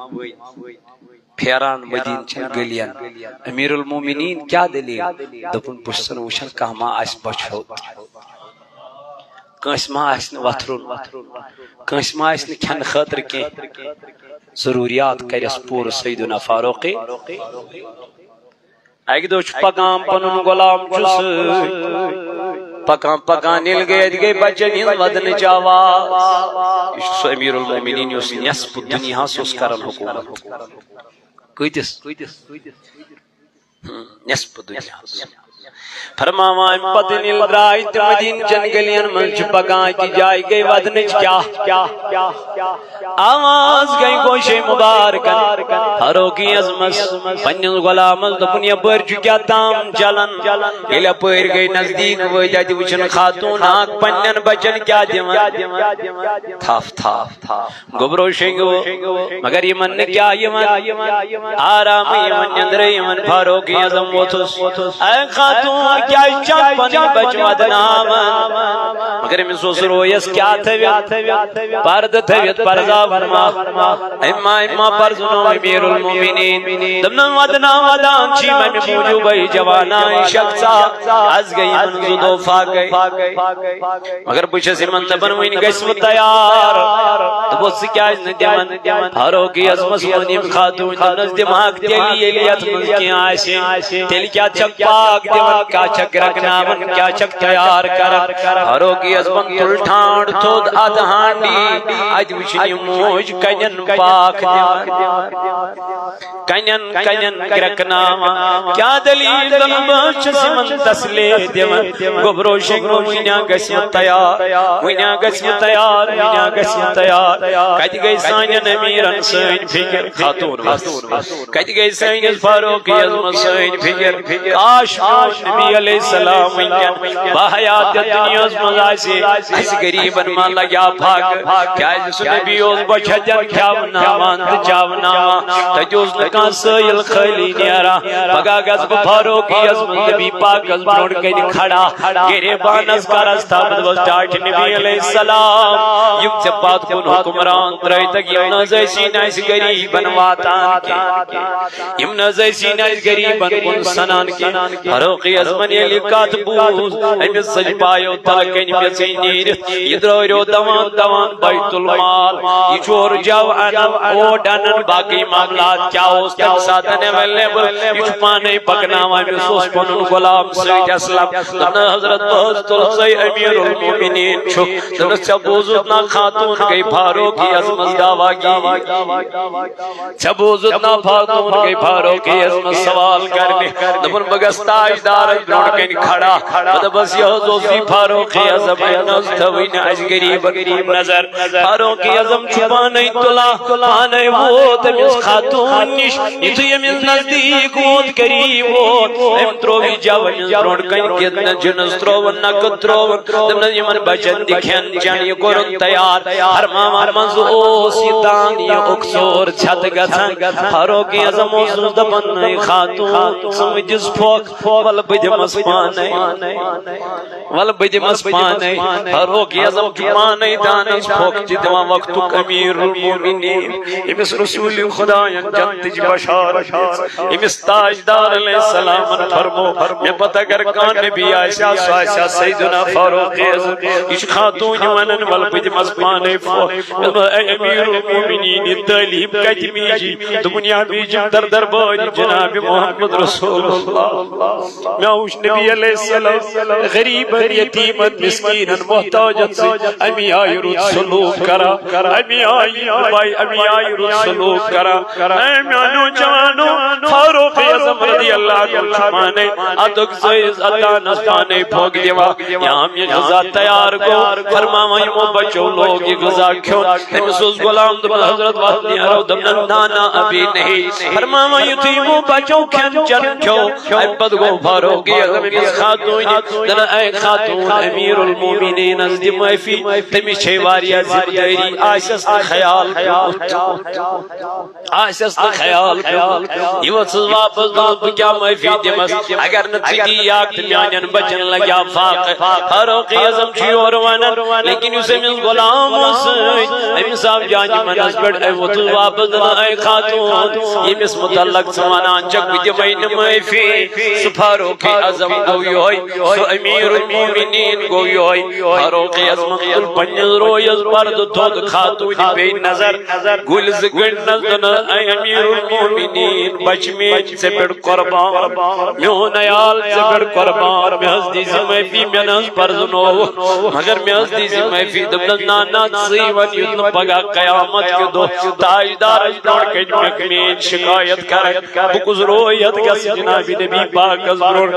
پھیران مدیٖنہٕ چٮ۪ن گٔلین۔ امیر المومنین کیٛاہ دٔلیٖل؟ دوٚپُن، بہٕ چھُس وٕچھان کانٛہہ ما آسہِ بۄچھِ ہوٚت، کٲنٛسہِ ما آسہِ نہٕ وۄتھرُن، کٲنٛسہِ ما آسہِ نہٕ کھٮ۪نہٕ خٲطرٕ کینٛہہ، ضروٗریات کرٮ۪س پوٗرٕ سیدنا فاروقی۔ اکہِ دۄہ چھُ پکان پنُن غلام چھُ سۭتۍ۔ پکان پکان ییٚلہِ گٔے، اَتہِ گٔے بچن ہٕنٛز ودنٕچ آواز۔ یہِ چھُ سُہ امیر المومنین یُس نصف دُنیاہس اوس کران حکوٗمت۔ کۭتِس؟ نصف دُنیاہس۔ فرماوان، امہِ پتہٕ ییٚلہِ درٛاے تہٕ مدیٖنہٕ چٮ۪ن گٔلین منٛز چھِ پکان، أکِس جایہِ گٔے ودنٕچ کیٛاہ؟ آواز گٔے گوشے مبارکن۔ فاروقی اعظمس پننِس غلامس دوٚپُن، یپٲرۍ چھُ کیٛاہ تام چلان۔ ییٚلہِ اپٲرۍ گٔے نزدیٖک وٲتۍ، اَتہِ وٕچھن خاتوٗن اکھ پننٮ۪ن بچن کیٛاہ دِوان؟ تھپھ، تھپھ۔ گوٚبرو شنگو، مگر یِمن نہٕ کیٛاہ یِوان، آرامٕے یِوان، نیٚنٛدرٕے یِوان۔ فاروقی اعظم ووٚتھُس، اے خاتوٗن، کیٛازِ چھَکھ پنٕنۍ بچہِ ودناوان؟ مگر أمِس اوس رویس کیٛاہ تھٲوِتھ؟ پردٕ تھٲوِتھ پرزاوُن ما؟ أمۍ ما، أمۍ ما پرزٕنوو امیر المومنین؟ دوٚپنَس، ودناو ودان چھِ یِم امہِ موٗجوٗبٕے جوانا، یہِ شخصا، از گٔے یِمن زٕ دۄہ فاقے۔ مگر بہٕ چھَس یِمن دَپان، وٕنہِ گژھِ وۄنۍ تیار۔ دوٚپُس، ژٕ کیٛازِ نہٕ دِوان؟ فاروقی اعظمس ووٚن ییٚمہِ خاتوٗنہِ، دوٚپنَس، دِمہٕ ہاکھ تیٚلہِ، ییٚلہِ یَتھ منٛز کینٛہہ آسہِ۔ تیٚلہِ کیٛاہ چھَکھ پاک دِوان، کیٛاہ چھَکھ گرٛٮ۪کناوان، کیٛاہ چھَکھ تیار کران؟ فاروقی اعظمن تُل ٹھانٛڈ تھوٚد اَتھ ہانڈی، اَتہِ وٕچھِن یہِ موج کَنٮ۪ن پاک دِوان۔ کَنٮ۪ن، کَنٮ۪ن گرٛٮ۪کناوان۔ کیٛاہ دٔلیٖل؟ دَپان، بہٕ حظ چھَس یِمَن تسلی دِوان۔ گوٚبرو شنگو، وٕنیٛا گژھِ وۄنۍ تیار، وٕنیٛا گژھِ وۄنۍ تیار، وٕنیٛا گژھِ وۄنۍ تیار۔ کَتہِ گٔے سانٮ۪ن أمیٖرَن سٲنۍ فِکر؟ خاتوٗن وَس۔ کَتہِ گٔے سٲنِس فاروقی اعظمس سٲنۍ فِکر؟ کاش میون نبی علیہ السلام وٕنکٮ۪ن باحیات یَتھ دُنیاہَس منٛز آسہِ، اَسہِ غریٖبَن ما لگہِ ہا پھاکہٕ؟ کیٛازِ سُہ نبی اوس بۄچھِ ہَتٮ۪ن کھٮ۪وناوان تہٕ چاوناوان۔ تَتہِ اوس نہٕ کانٛہہ سٲیِل خٲلی نیران۔ پگاہ گژھٕ بہٕ فاروقی اعظمس نبی پاکس برونٛٹھ کنہِ کھڑا، غریبانس کرس تھپھ، دوٚپس، ٹاٹھۍ نبی علیہ السلام، یِم ژےٚ پتھ کُن حکمران ترٲوتکھ، یِم نہ حظ ٲسی نہٕ اَسہِ غریٖبن واتان کینٛہہ، یِم نہ حظ ٲسی نہٕ اَسہِ غریٖبن کُن سنان کینٛہہ۔ فاروق اعظمن ییٚلہِ یہِ کتھ بوٗز، أمِس سٕنٛدِ پایو تلہٕ کنہِ پیٚژٕے نیٖرِتھ۔ یہِ درٛوریو دوان دوان بیت المال، یہِ چھُ اورٕ جَو اَنان، اوٹ اَنان، باقٕے معاملات کیٛاہ اوس تَمہِ ساتہٕ ایویلیبل، یہِ چھُ پانَے پَکناوان۔ أمِس اوس پَنُن غلام سۭتۍ اسلم۔ دوٚپنَس، حضرت، بہٕ حظ تُلہٕ ژَے، امیر المومنین چھُ۔ دوٚپنَس، ژےٚ بوٗزُتھ نا خاتوٗن گٔے فاروق اعظمس دعویٰ گیٖری؟ ژےٚ بوٗزُتھ نا خاتوٗن گٔے فاروق اعظمس سوال کرنہِ؟ دوٚپُن، بہٕ گژھٕ تاجدارس برونٛٹھ کنہِ کھڑا، بہٕ دپس، یہِ حظ اوس یہِ فاروق اعظم، أمۍ نہ حظ تھٲوٕے نہٕ اَسہِ غریٖبن کُن نظر۔ فاروق اعظم چھُ پانے تُلان، پانے ووت أمِس خاتوٗن نِش۔ یُتھُے أمِس نزدیٖک ووت، قریٖب ووت، أمۍ ترٛوو یہِ جَو أمِس برونٛٹھ کنہِ، کِتنہٕ جِنس ترٛووُن، نقد ترٛووُن۔ دوٚپنَس، یِمن بچن دِ کھٮ۪ن چٮ۪ن، یہِ کوٚرُن تیار۔ فرماوان منٛزٕ اوس یہِ دان، یہِ اوٚکژور ژھٮ۪تہٕ گژھان۔ فاروق اعظم اوسُس دپان، نٔے خاتوٗن، ژٕ مہٕ دِس پھۄکھ، وَلہٕ بہٕ دِمس پانے، وَلہٕ بہٕ دِمس پانے۔ فاروق اعظم چھُ پانے دانس پھۄکھ تہِ دِوان۔ وقتُک امیر المومنین، أمِس رسول خداین جنتٕچ بشارت دِژ، أمِس تاجدار علیہ السلامن فرمو، مےٚ پتہٕ اگر کانٛہہ نبی آسہِ ہا، سُہ آسہِ ہا سیدنا فاروق اعظم۔ یہِ چھُ خاتوٗنہِ ونان، وَلہٕ بہٕ دِمس پانے پھۄکھ۔ دوٚپمَس، اے امیر المومنین، یہِ تعلیٖم کتہِ میجی؟ دوٚپُن، یا میجی در دربارِ جناب محمد رسول اللہ۔ مےٚ وُچھ نبی علیہ السلام غریٖبن، یتیٖمن، مسکیٖنن، محتاجن سۭتۍ اَمی آیہِ رُت سلوٗک کران، اَمی آیہِ، اَمی آیہِ رُت سلوٗک کران۔ اے میانیو جوانو، فاروق اعظم رضی اللہ عنہ چھُ پانے ادُک زٲیِز ادانس پانے پھۄکھ دِوان۔ یام یہِ غذا تیار گوٚو، فرماوان یِمو بچو لوگ یہِ غذا کھیوٚن۔ أمِس اوس غلام دوٚپمُت، حضرت وقت نیرو، دوٚپنَن، نا، نا، ابھی نہیں۔ فرماوان یُتھُے یِمو بچو کھٮ۪ن چٮ۪ن کھیوٚو، اَمہِ پتہٕ گوٚو فاروق اعظم أمِس خاتوٗنہِ، دَپان، اے خاتوٗن امیر المومنین، مومنینس دِ معٲفی، تٔمِس چھے واریاہ ذمہٕ دٲری، آسٮ۪س نہٕ خیال پیوٚمُت، آسٮ۪س نہٕ خیال پیوٚمُت۔ یہِ ؤژھٕس واپس، دوٚپُس، بہٕ کیٛاہ معٲفی دِمس؟ اگر نہٕ ژٕ دِیاکھ تہٕ میانٮ۪ن بچن لگہِ ہا فاقہٕ۔ فاروق اعظم چھُ یورٕ ونان، لیکن یُس أمِس غلام اوس سۭتۍ، أمِس آو جانہِ منس پٮ۪ٹھ، أمۍ ووٚتھُس واپس، دوٚپُن، اے خاتون، ییٚمِس متعلق ژٕ ونان چھکھ بہٕ دِمے نہٕ معٲفی، سُہ فاروق اعظم گوٚو یِہوٚے، سُہ امیر المومنین گوٚو یِہوٚے۔ فاروق اعظمن تُل پننِس رویس پردٕ تھوٚد، خاتوٗنہِ پیٚیہِ نظر، گُلۍ زٕ گٔنٛڈنس، دوٚپنس، اے امیر المومنین، بچہٕ میٲنۍ، ژےٚ پٮ۪ٹھ قربان، میون عیال ژےٚ پٮ۪ٹھ قربان، مےٚ حظ دیٖزِ معٲفی، مےٚ نہ حظ پرزنووُکھ، مگر مےٚ حظ دیٖزِ معٲفی۔ دوٚپنس، نہ، نہ، ژٕے وَن، یُتھ نہٕ پگاہ قیامت کہِ دۄہ تاجدارس برونٛٹھ کنہِ مےٚ میٲنۍ شکایت کرکھ، بہٕ کُس رویت گژھٕ جناب نبی پاکس برونٛٹھ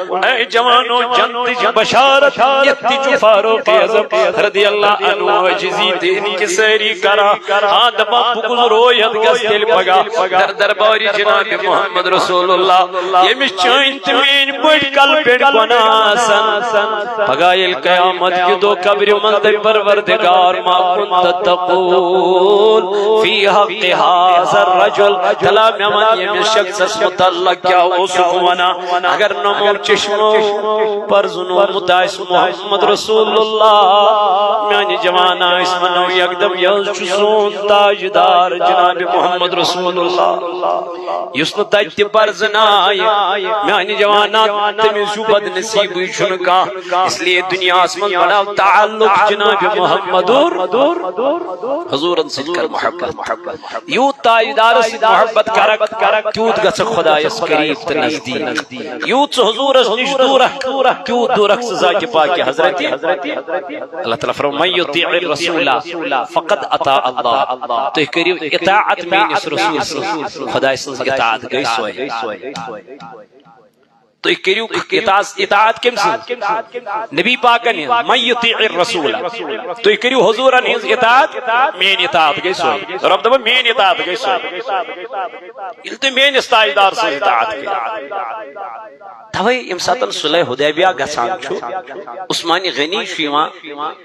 کُن؟ اے جوانو، جنتٕچ بشارت یتھ تہِ چھُ فاروق اعظم رضی اللہ عنہ عاجزی تہٕ انکساری کران۔ ہاں، دپان، بہٕ کُس رویت گژھٕ تیٚلہِ پگاہ در دربارِ جناب محمد رسول اللہ، ییٚمِس چٲنۍ تہٕ میٲنۍ پٲٹھۍ کلہٕ پٮ۪ٹھ گۄناہ آسن۔ پگاہ ییٚلہِ قیامت کہِ دۄہ قبرِ منٛز دپہِ، پروردگار، ما كنت تقول في حق هذا الرجل؟ تلا مےٚ وَن، ییٚمِس شخصس متعلق کیٛاہ اوسُکھ ونان؟ اگر نمو چشمو پرزنومُت آسہِ محمد رسول اللہ، میانہِ جوانا، أسۍ ونو یکدم، یہِ حظ چھُ سون تاجدار جناب محمد رسول اللہ۔ یُس نہٕ تتہِ تہِ پرزنایہِ، میانہِ جوانا، تٔمِس ہیوٗ بدنصیٖبٕے چھُنہٕ کانٛہہ۔ اس لیے دُنیاہس منٛز بڑاو تعلق جناب محمد اور حضورن سۭتۍ کر محبت۔ یوٗت تاجدارس سۭتۍ محبت کرکھ، تیوٗت گژھکھ خدایس قریب تہٕ نزدیٖک۔ یوٗت ژٕ حضورس نِش دوٗرکھ، تیوٗت دوٗرکھ ژٕ ذاتِ پاکہِ حضرت۔ اللہ تعالیٰ فرمو، من یطیع الرسول فقد اطاع اللہ۔ تُہۍ کٔرِو اطاعت میٲنِس رسول سٕنٛز، خداے سٕنٛز اطاعت گٔے سۄے۔ تُہۍ کٔرِو اطاعت، اطاعت کٔمۍ سٕنٛز؟ نبی پاکن ہٕنٛز۔ من یطیع الرسول، تُہۍ کٔرِو حضورن ہٕنٛز اطاعت، میٲنۍ اطاعت گٔے سۄے۔ رب دپان، میٲنۍ اطاعت گٔے سۄے۔ ییٚلہِ تُہۍ میٲنِس تاجدار سٕنٛز اطاعت کٔرِو۔ توے ییٚمہِ ساتہٕ صلح حدیبیہ گژھان چھُ، عثمان غنی چھُ یِوان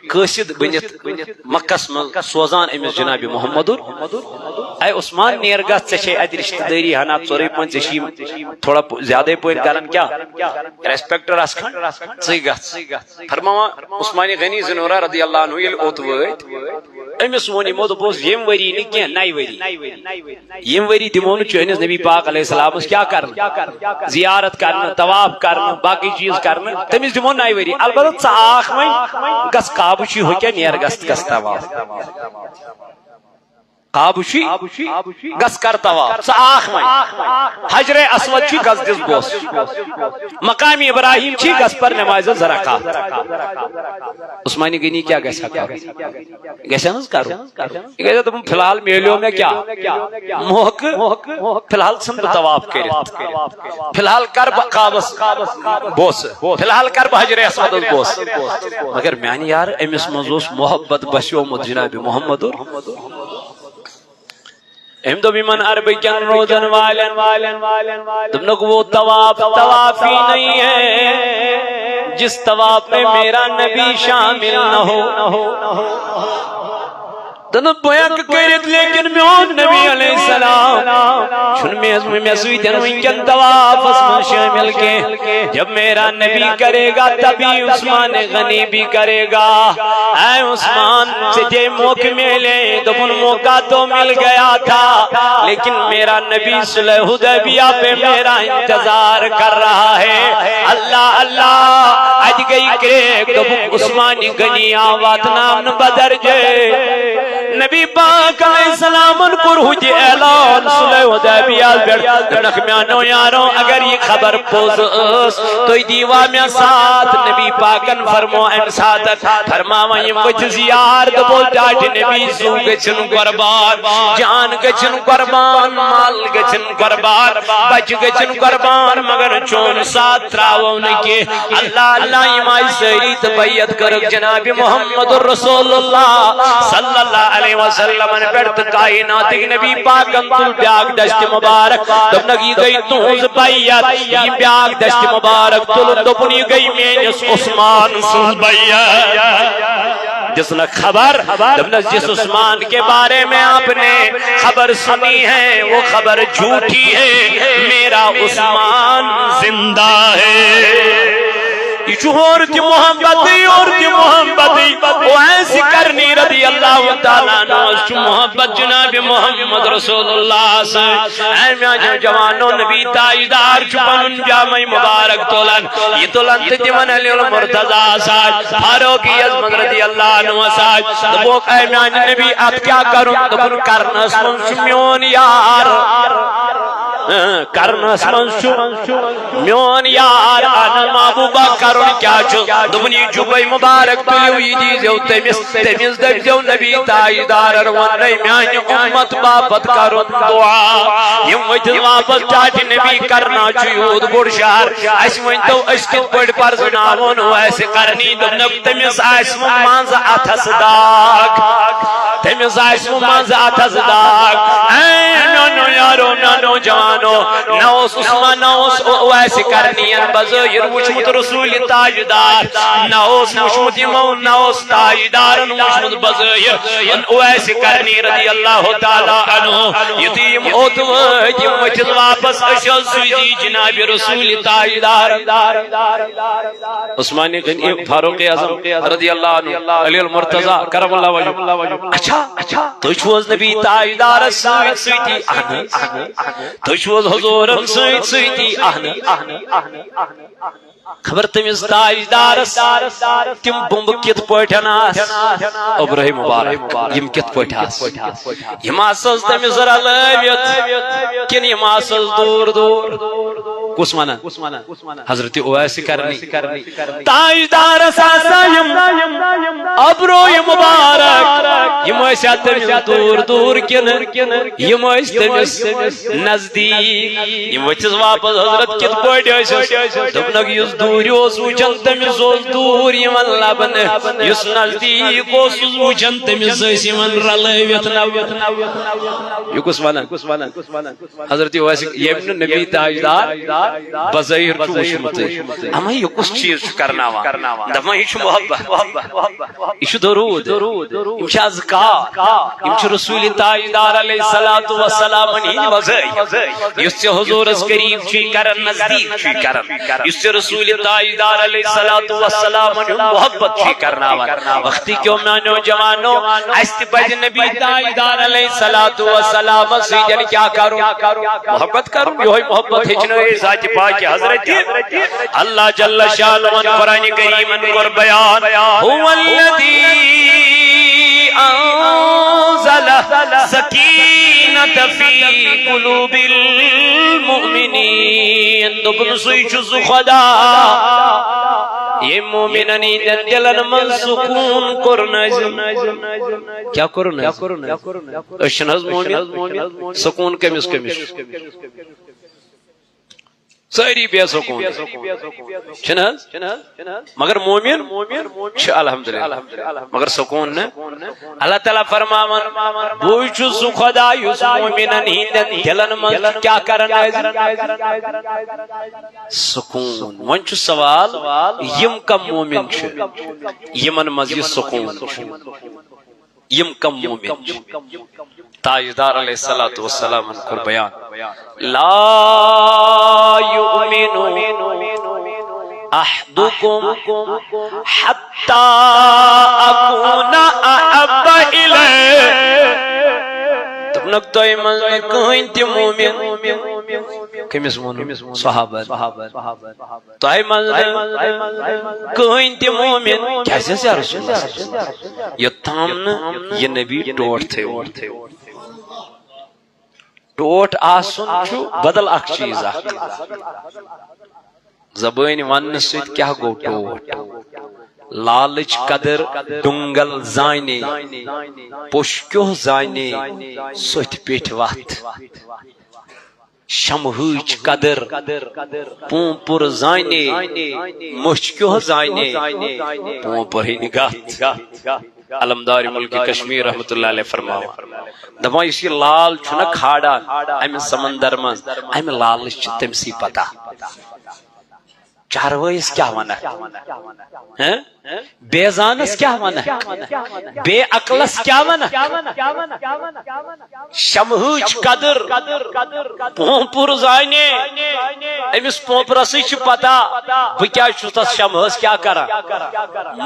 قٲصد بٔنِتھ مکس منٛز، سوزان أمِس جناب محمدُر، اے عثمان، نیر گژھ، ژےٚ چھے اتہِ رشتہٕ دٲری ہنا ژورے پانٛژھ، ژےٚ چھِ یِم تھوڑا پ-، زیادے پٲٹھۍ کران کیٛاہ؟ ریسپیکٹ رژھ کھنڈ، ژٕے گژھ۔ فرماوان عثمان غنی زنورہ رضی اللہ عنہ ییٚلہِ اوٚت وٲتۍ، أمِس ووٚن یِمو، دوٚپُس، ییٚمہِ ؤری نہٕ کینٛہہ، نَیہِ ؤری۔ ییٚمہِ ؤری دِمو نہٕ چٲنِس نبی پاک علیہ السلامس کیٛاہ کرنہٕ؟ زیارت کرنہٕ، طواف کرنہٕ، باقٕے چیٖز کرنہٕ، تٔمِس دِمو نَیہِ ؤری۔ البتہ ژٕ آکھ وۄنۍ، گژھ کعبہٕ چھُے ہُہ کیٛاہ، نیر گژھ تہٕ گژھ طواف۔ کعبہٕ چھُے، گژھ کر طواف، ژٕ آکھ وۄنۍ۔ حجر اسود چھُے، گژھ دِس بوس۔ مقام ابراہیم چھُے، گژھ پر نمازِ زٕ رکعت۔ عثمان غنی کیٛاہ گژھِ ہا کرُن؟ گژھِ نہٕ حظ کرُن؟ یہِ گژھِ ہا دَپُن، فی الحال میلیو مےٚ کیٛاہ؟ موقعہٕ۔ فی الحال ژھٕن بہٕ طواف کٔرِتھ۔ فی الحال کر بہٕ کعبس بوسہٕ۔ فی الحال کر بہٕ حجر اسودس بوسہٕ۔ مگر میانہِ یار، أمِس منٛز اوس محبت بسیومُت جناب محمدُر۔ أمۍ دوٚپ یِمن عربہٕ کٮ۪ن روزن والٮ۪ن، دوٚپنکھ، وہ طواف طواف ہی نہیں ہے جس طواف میں میرا نبی شامل نہ ہو۔ دوٚپنکھ، بہٕ ہٮ۪کہٕ کٔرِتھ، لیکن میون نبی علیہ السلام چھُنہٕ مےٚ، مےٚ سۭتۍ وٕنکٮ۪ن طوافس منٛز شٲمِل کینٛہہ۔ جب میرا نبی کرے گا، تبھی عثمان غنی بھی کرے گا۔ اے عثمان، ژےٚ تہِ موقع میلے۔ دوٚپُن، موقع تو مل گیا تھا، لیکن میرا نبی صلح حدیبیہ پہ میرا انتظار کر رہا ہے۔ اللہ اللہ، اتہِ گٔے کرٛیک۔ دوٚپُکھ، عثمان غنی آو واتناونہٕ بدر جے۔ نبی پاک علیہ السلامن کوٚر ہُتہِ اعلان صلح حدیبیہ پٮ۪ٹھ، دوٚپنکھ، میانیو یارو، اگر یہِ خبر پوٚز ٲس، تُہۍ دیٖوا مےٚ ساتھ؟ نبی پاکن فرمو امہِ ساتہٕ، فرماوان یِم ؤتھِس یار، دوٚپُکھ، ٹاٹھۍ نبی، زُو گٔژھِن قربان، جان گٔژھِن قربان، مال گٔژھِن قربان، بچہِ گٔژھِن قربان، مگر چون ساتھ تراوو نہٕ کینٛہہ۔ اللہ اللہ، یِم آیہِ سٲری تہٕ بیعت کٔرٕکھ جناب محمد رسول اللہ صلی اللہ علیہ وسلمن پٮ۪ٹھ تہٕ کائناتٕکۍ نبی پاکن تُل بیاکھ دست مبارک۔ دوٚپنکھ، یہِ گٔے تُہنٛز بیعت۔ یہِ بیاکھ دست مبارک تُلُن، دوٚپُن، یہِ گٔے میٲنِس عثمان سٕنٛز بیعت۔ دِژنکھ خبر، دوٚپنس، جس عثمان کے بارے میں آپ نے خبر سنی ہے، وہ خبر جھوٹی ہے، میرا عثمان زندہ ہے۔ یہ چھُ ہورٕ تہِ محبت، یورٕ تہِ محبت۔ اویس کرنی رضی اللہ تعالیٰ عنہ چھُ محبت جناب محمد رسول اللہ سۭتۍ۔ اے میانیو جوانو، نبی تاجدار چھُ پنُن جامہ مبارک تُلان۔ یہ تُلان تہٕ دِوان علی المرتضیٰ سۭتۍ، فاروق اعظم رضی اللہ عنہ سۭتۍ۔ دوٚپُکھ، اے میانہِ نبی، اتھ کیٛاہ کرُن؟ دوٚپُن، کرنس منٛز چھُ میون یار۔ اۭں، کرنس منٛز چھُ میون یار۔ اہن حظ، محبوبہ، کرُن کیٛاہ چھُ؟ دوٚپُن، یہِ جُبے مبارک تُلِو، یہِ دیٖزیو تٔمِس، تٔمِس دٔپۍزیو نبی تاجدارن ووٚن، میانہِ امت باپتھ کرُن دعا۔ یِم ؤتھِتھ واپس ٹاٹہِ نبی کرنا چھُ یوٗت بوٚڑ شہر۔ اسہِ ؤنۍتو، أسۍ کِتھ پٲٹھۍ پرزناوون اویس کرنی؟ دوٚپنکھ، تٔمِس آسہِ وۄنۍ منٛزٕ اتھس داغ۔ تٔمِس آسہِ وۄنۍ منٛزٕ اتھس داغ۔ اے میانیو یارو، میانیو جوانو، نہ اوس عثمان، نہ اوس او-، اویس کرنین بظٲہر وُچھمُت رسول تاجدار، نہ اوس وُچھمُت یِمو، نہ اوس تاجدارن وُچھمُت بظٲہر اویس کرنی رضی اللہ تعالیٰ عنہ۔ یُتھُے یِم اوٚت وٲتۍ، یِم ؤتھِتھ واپس، أسۍ حظ سوٗزی جناب رسول تاجدار۔ عثمان غنی، فاروق اعظم رضی اللہ عنہ، علی المرتضیٰ کرم اللہ وجہ۔ اچھا، اچھا، تُہۍ چھِو حظ نبی تاجدارس سۭتۍ سۭتی؟ اہن حظ۔ تُہۍ چھِو حظ حضوٗرن سۭتۍ سۭتی؟ اہن حظ۔ خبر تٔمِس تاجدارس تِم بُمبہٕ کِتھ پٲٹھۍ آسہٕ؟ اوٚبرٲے مُبارک، یِم کِتھ پٲٹھۍ آسہٕ؟ یِم آسہٕ حظ تٔمِس رلٲوِتھ کِنہٕ یِم آسہٕ حظ دوٗر دوٗر؟ کُس ونان؟ حضرت اویس کرنی۔ تاجدارس آسان یِم ابروی مبارک، یِم ٲسیا تٔمِس دوٗر دوٗر کِنہٕ یِم ٲسۍ تٔمِس نزدیٖک؟ یِم ؤتھِس واپس، حضرت کِتھ پٲٹھۍ ٲسِس؟ دوٚپنکھ، یُس دوٗرِ اوس وٕچھان، تٔمِس اوس دوٗر یِوان لبنہٕ، یُس نزدیٖک اوس وٕچھان، تٔمِس ٲسۍ یِوان رلٲوِتھ لبنہٕ۔ یہِ کُس ونان؟ حضرت اویس، ییٚمۍ نہٕ نبی تاجدار بظٲہر چھُ وٕچھمُتٕے، اما یہِ کُس چیٖز چھُ کرناوان؟ دپان، یہِ چھُ محبت، یہِ چھُ درود، یِم چھِ اذکار، یِم چھِ رسول تاجدار علیہ الصلوۃ والسلامن ہٕنٛدۍ وظٲیف۔ یُس ژےٚ حضوٗرس قریب چھُے کران، نزدیٖک چھُے کران، یُس ژےٚ رسول تاجدار علیہ الصلوۃ والسلامن ہُنٛد محبت چھُے کرناوان۔ وقتی کیو میانیو جوانو، اسہِ تہِ پزِ نبی تاجدار علیہ الصلوۃ والسلامس سۭتۍ کیٛاہ کرُن؟ محبت کرُن۔ یہوے محبت ہیٚچھنٲے ذاتِ پاکِ حضرت اللہ جل شانہ قرآن کریمن کوٚر بیان، هو الذی انزل سکینۃ فی قلوب المؤمنین۔ دوٚپُن، سُے چھُ سُہ خدا، ییٚمۍ مومنن ہٕنٛدٮ۪ن دِلن منٛز سکوٗن کوٚر نٲزِل۔ کیٛاہ کوٚر نٲزِل؟ أسۍ چھِنہٕ حظ مومن؟ سکوٗن کٔمِس کٔمِس چھُ؟ سٲری بے سکوٗن چھِنہٕ حظ؟ مگر مومن چھِ الحمدللہ، مگر سکوٗن نہٕ۔ اللہ تعالیٰ فرماوان، بٕے چھُس سُہ خدا یُس مومنن ہٕنٛدٮ۪ن دِلن منٛز چھُ کیٛاہ کران نٲزِل؟ سکوٗن۔ وۄنۍ چھُ سوال، یِم کم مومن چھِ یِمن منٛز یہِ سکوٗن چھُ؟ یِم کم مومن چھِ؟ تاجدار علیہ الصلوۃ والسلامن کوٚر بیان، لا یؤمن احدکم حتی اکون احب الیہ۔ دوٚپنکھ، تۄہہِ منٛز نہٕ کٕہٕنۍ تہِ مومن۔ کٔمِس ووٚن؟ صحابہ۔ تۄہہِ منٛز نہٕ کٕہٕنۍ تہِ مومن۔ کیٛازِ حظ یا رسول اللہ؟ یوٚتام نہٕ یہِ نبی ٹوٹھ تھٲوِو۔ ٹوٹھ آسُن چھُ بدل اکھ چیٖز اکھ۔ زبٲنۍ وننہٕ سۭتۍ کیٛاہ گوٚو ٹوٹھ؟ لالٕچ قدر ڈُنگل زانے، پوٚش کیُوہ زانے، سوٚتھۍ پیٚٹھۍ وتھ۔ شمہٕچ قدر پونپُر زانے، مٔچھ کیُوہ زانے، پونپُر ہٕنٛدۍ گتھ۔ علمدار ملک کشمیر رحمت اللہ علیہ فرماوان، دپان، یُس یہِ لال چھُنہ کھالان امہِ سمندر منٛز، امہِ لالٕچ چھِ تٔمسٕے پتہ۔ چاروٲیِس کیٛاہ ونکھ؟ ہہ؟ بے زانس کیٛاہ ونکھ؟ بے عقلس کیٛاہ ونکھ؟ شمہٕچ قدر پونپر زانے، أمِس پونپرسٕے چھِ پتہ بہٕ کیٛازِ چھُس تس شمہس کیٛاہ کران۔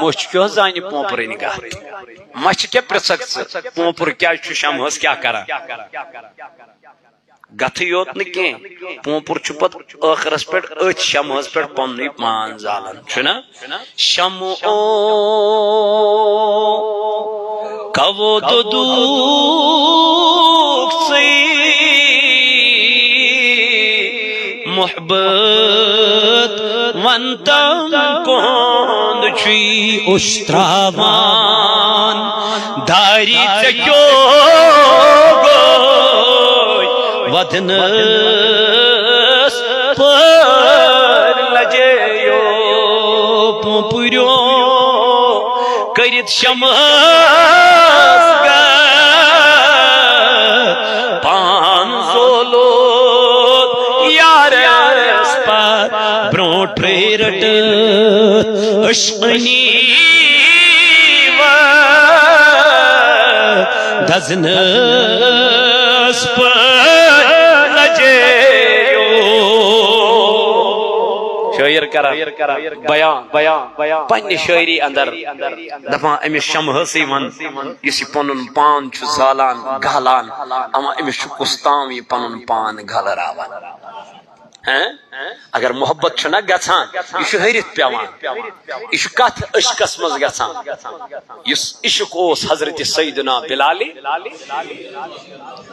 مٔچھ کیٛاہ زانہِ پونپرٕنۍ گتھ؟ مچھِ کیٛاہ پرژھکھ ژٕ؟ پونپر کیٛازِ چھُ شمہس کیٛاہ کران؟ گتھٕے یوت نہٕ کینٛہہ، پونپر چھُ پتہٕ ٲخرس پٮ۪ٹھ أتھۍ شمہس پٮ۪ٹھ پننُے پان زالان، چھُنہ؟ شمعو کوو دودوک ژٕے محبت ونتم کُہُنٛد چھُے اوٚشتراوان۔ داری ژےٚ کیو گوٚے ودنس پٲرۍ لجیو پونپریو کٔرِتھ شمس گا پان زولوت یارس پتھ برونٛٹھ رٔٹِتھ عشقنی و دزنس پٲٹھۍ لجیو۔ شٲعر کران بیان، بیان، بیان پننہِ شٲعری اندر دپان، أمِس شمہسٕے ون، یُس یہِ پنُن پان چھُ زالان، گالان، اما أمِس چھُ کُس تام یہِ پنُن پان گلراوان۔ ہہ؟ اگر محبت چھُنہ گژھان، یہِ چھُ ہرِتھ پٮ۪وان۔ یہِ چھُ کتھ عشقس منٛز گژھان، یُس عشق اوس حضرت سیدنا بلال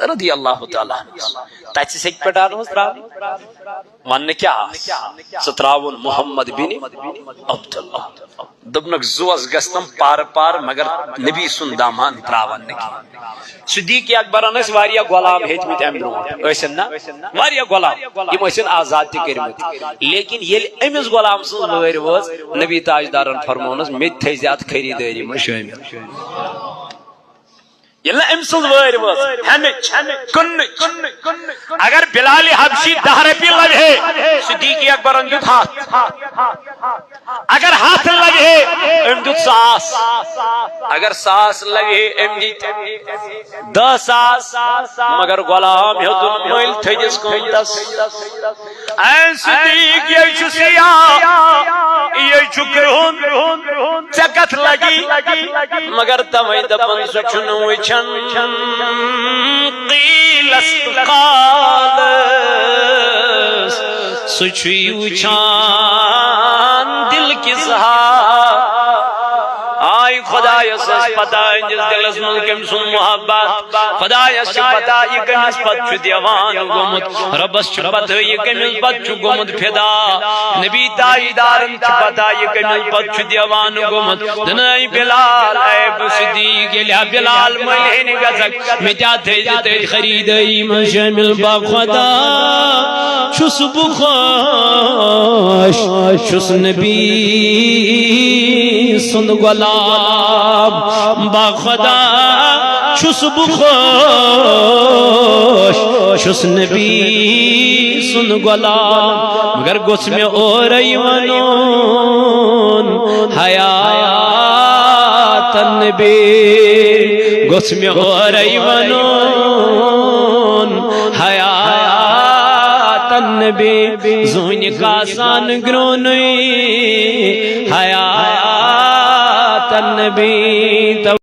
رضی اللہ تعالیٰ عنہ۔ تتہِ سٮ۪کہِ پٮ۪ٹھ آو نہٕ حظ تراونہٕ؟ وننہٕ کیٛاہ آس؟ ژٕ تراوُن محمد بن عبداللہ۔ دوٚپنکھ، زُوس گژھِ تم پارٕ پارٕ، مگر نبی سُنٛد دامان تراون نہٕ کینٛہہ۔ صدیق اکبرن ٲسۍ واریاہ غلام ہیٚتمٕتۍ امہِ برونٛٹھ، ٲسِن نہ؟ واریاہ غلام، یِم ٲسِن آزاد تہِ کٔرمٕتۍ۔ لیکن ییٚلہِ أمِس غلام سٕنٛز وٲرۍ وٲژ، نبی تاجدارن فرمونس، مےٚ تہِ تھٲیزِ اتھ خریٖدٲری منٛز شٲمِل۔ ییٚلہِ نہٕ أمۍ سٕنٛز وٲرۍ وٲژ ہٮ۪نٕچ، کٕننٕچ، اگر بلال حبشی دَہ رۄپیہِ لَوِ ہے، صدیق اکبرن دیُت ہَتھ۔ اگر ہَتھ لَوِ ہے، أمۍ دیُت ساس۔ اگر ساس لَوِ ہے، أمۍ دِتۍ دَہ ساس۔ مگر غلام ہیوٚتُن مٔلۍ تھٔدِس قۭمتس۔ اے صدیق، یے چھُ سیاہ، یے چھُ کرٛہُن، ژےٚ کتھ لگی؟ مگر توے دپان، سُہ چھُنہٕ وٕچھان قیلس تہٕ قالس، سُہ چھُے وٕچھان دل کِس حال۔ آے خۄدایس ٲس پتہ أہنٛدِس دلس منٛز کٔمۍ سُنٛد محبت۔ خۄدایس چھِ پتہ یہِ کٔمِس پتہٕ چھُ دیوانہٕ گوٚمُت۔ رۄبس چھِ پتہ یہِ کٔمِس پتہٕ چھُ گوٚمُت فدا۔ نبی تاجدارن چھِ پتہ یہِ کٔمِس پتہٕ چھُ دیوانہٕ گوٚمُت۔ دنٲے بلال، اے ابو صدیق، ییٚلہِ ہا بلال مٔلۍ ہیٚنہِ گژھکھ، مےٚ تہِ ہا تھٲیزِ تٔتھۍ خریٖدٲری منٛز شٲمِل۔ با خۄدا چھُس بہٕ خۄش، چھُس نبی سُنٛد غلام۔ با خۄدا چھُس بہٕ خۄش، چھُس نبی سُنٛد غلام۔ مگر گوٚژھ مےٚ اورَے وَنُن حیاتن نبی، گوٚژھ مےٚ اورَے وَنُن حیاتن نبی۔ زوٗنہِ کاسان گرٛونُے حیاتن نبی۔